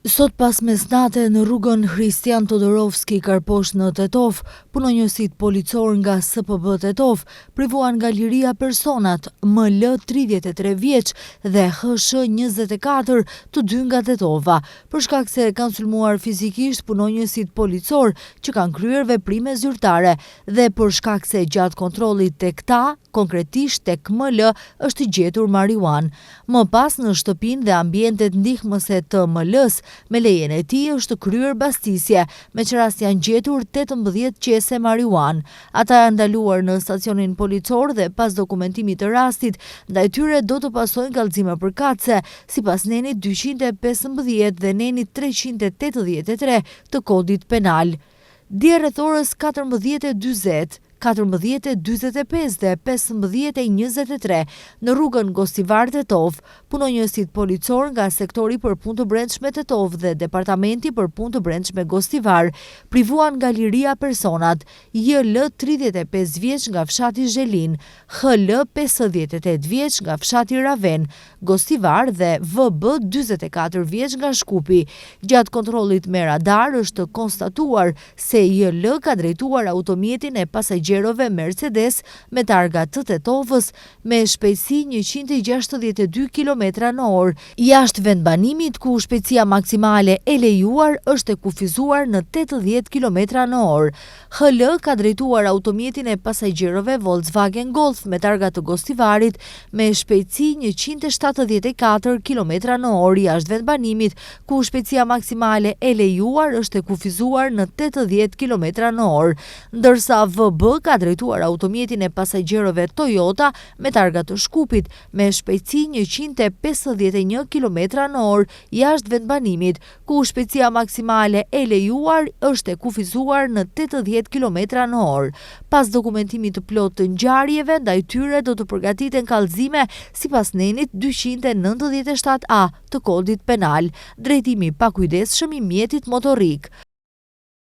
Sot pas mesnate në rrugën Hristijan Todorovski Karposh në Tetovë, punonjësit policorë nga SPB Tetovë privuan nga liria personat ML 33 vjeç dhe HSH 24 të dy nga Tetova, për shkak se kanë sulmuar fizikisht punonjësit policorë që kanë kryer veprime zyrtare dhe për shkak se gjatë kontrollit tek ta, konkretisht tek ML është gjetur marihuanë. Më pas në shtëpinë dhe ambientet ndihmëse të ML-së, me lejen e tij është kryer bastisje, me ç'rast janë gjetur 18 qese marihuanë. Ata janë ndaluar në stacionin policor dhe pas dokumentimit të rastit, ndaj tyre do të pasojnë kallëzime përkatëse, sipas nenit 215 dhe nenit 383 të Kodit Penal. Dje rreth orës 14:40, 14:45 dhe 15:23 në rrugën Gostivar-Tetovë, punonjësit policorë nga Sektori për Punë të Brendshme Tetovë dhe Departamenti për Punë të Brendshme Gostivar privuan nga liria personat JL 35 vjeç nga fshati Zhelinë, HL 58 vjeç nga fshati Raven, Gostivar dhe VB 44 vjeç nga Shkupi. Gjatë kontrollit me radar është konstatuar se JL ka drejtuar automjetin e pasagjerëve Mercedes me targa të Tetovës me shpejtësi 162 kilometra në orë, jashtë vendbanimit ku shpejtësia maksimale e lejuar është e kufizuar në 80 kilometra në orë. HL ka drejtuar automjetin e pasagjerëve Volkswagen Golf me targa të Gostivarit me shpejtësi 174 kilometra në orë jashtë vendbanimit, ku shpejtësia maksimale e lejuar është e kufizuar në 80 kilometra në orë, ndërsa VB ka drejtuar automjetin e pasagjerëve Toyota me targa të Shkupit me shpejtësi 151 kilometra në orë jashtë vendbanimit, ku shpejtësia maksimale e lejuar është e kufizuar në 80 kilometra në orë. Pas dokumentimit të plotë të ngjarjeve, ndaj tyre do të përgatiten kallëzime sipas nenit 297 A të Kodit Penal, drejtimi i pakujdesshëm i mjetit motorrik.